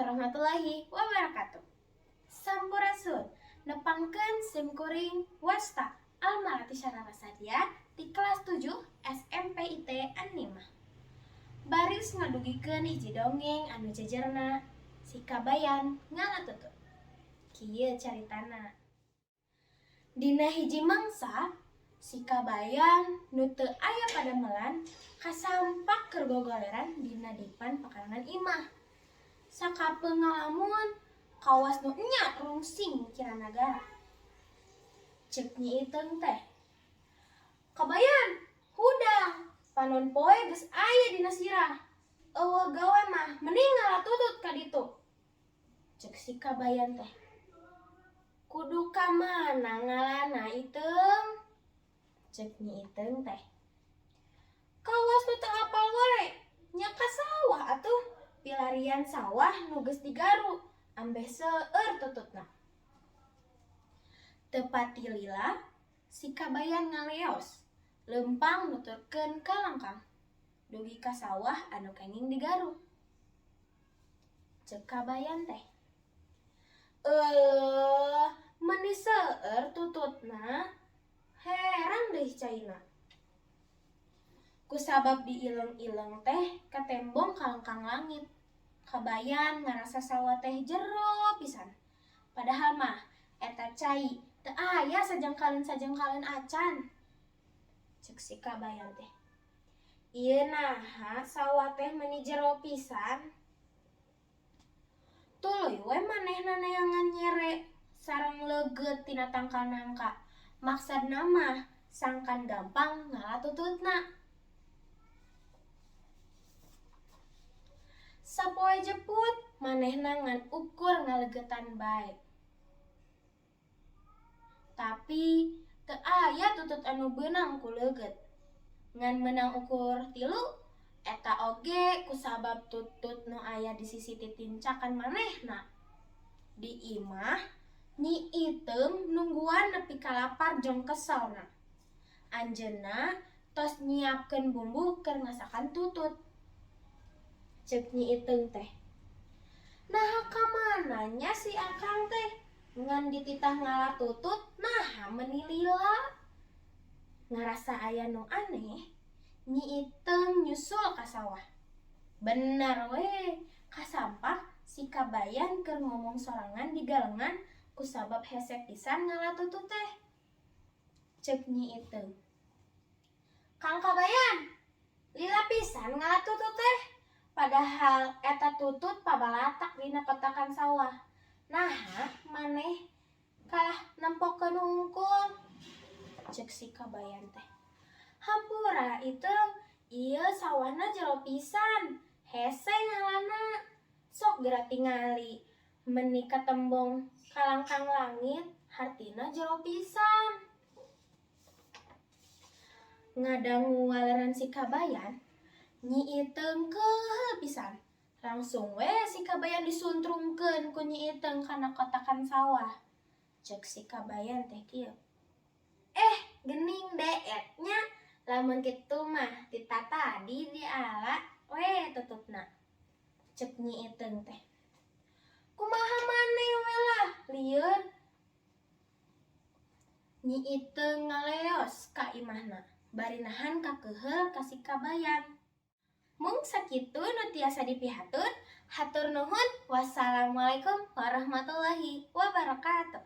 Warahmatullahi wabarakatuh. Sampurasun. Nepangkeun sim kuring wasta Alma Latisha Rarasadia di kelas 7 SMPIT An-Nimah. Baris ngadugikeun hiji dongeng anu jejerna si Kabayan ngala tutut. Kieu caritana. Dina hiji mangsa si Kabayan nu teu aya padamelan kasampak keur gogoleran dina dipan pakarangan imah. Sakapeung ngalamun kawas nu enya rungsing mikiran nagara. Ceuk Nyi Iteung teh, "Kabayan, hudang, panon poe geus aya dina sirah. Euweuh gawe mah mending ngala tutut ka ditu." Ceuk si Kabayan teh, "Kudu ka mana ngalana, Iteung?" Ceuk Nyi Iteung teh. "Kawas nu teu apal wae, nya ka sawah atuh, pilarian sawah nu geus digaru, ambeh seueur tututna." Teu pati lila si Kabayan ngaleos, leumpang nuturkeun kalangkang, dugi ka sawah anu kenging digaru. Ceuk Kabayan teh, "Euleuh, meuni seueur tututna, herang deui caina." Kusabab diileng-ileng teh katembong kalangkang langit. Kabayan ngarasa sawah teh jero pisan. Padahal mah eta cai teu aya sajangkaleun-sajangkaleun acan. Ceuk si Kabayan teh, "Ieu naha sawah teh meuni jero pisan?" Tuluy we manehna neangan nyere sareng leugeut tina tangkal nangka. Maksudna mah sangkan gampang ngala tututna. Sapoe jeput manehna ngan ukur ngaleugeutan bae. Tapi teu aya tutut anu beunang ku leugeut. Ngan meunang ukur tilu, eta oge kusabab tutut nu aya di sisi titincakan manehna. Di imah, Nyi Iteung nungguan nepi ka lapar jeung keselna. Anjeunna tos nyiapkeun bumbu keur ngasakan tutut. Ceuk Nyi Iteung teh, "Naha ka mana nya si Akang teh? Ngan dititah ngala tutut naha meuni lila?" Ngarasa aya nu aneh, Nyi Iteung nyusul ka sawah. Bener we, kasampak si Kabayan keur ngomong sorangan di galengan kusabab hese pisan ngala tutut teh. Ceuk Nyi Iteung, "Kang Kabayan, lila pisan ngala tutut teh. Padahal eta tutut pabalatak dina kotakan sawah. Naha maneh kalah nempokeun hungkul?" Ceuk si Kabayan teh, "Hampura, Iteung, ieu sawahna jero pisan, hese ngalana. Sok geura tingali, meuni katembong kalangkang langit, hartina jero pisan." Ngadangu waleran si Kabayan, Nyi Iteung keuheul pisan. Langsung we si Kabayan disuntrungkeun ku Nyi Iteung kana kotakan sawah. Ceuk si Kabayan teh kieu, "Eh, geuning deet nya, lamun kitu mah ti tatadi diala we tututna." Ceuk Nyi Iteung teh, "Kumaha maneh we lah lieun." Nyi Iteung ngaleos ka imahna bari nahan kakeuheul ka si Kabayan. Mung sakitu nu tiasa dipihatur, hatur nuhun. Wassalamualaikum warahmatullahi wabarakatuh.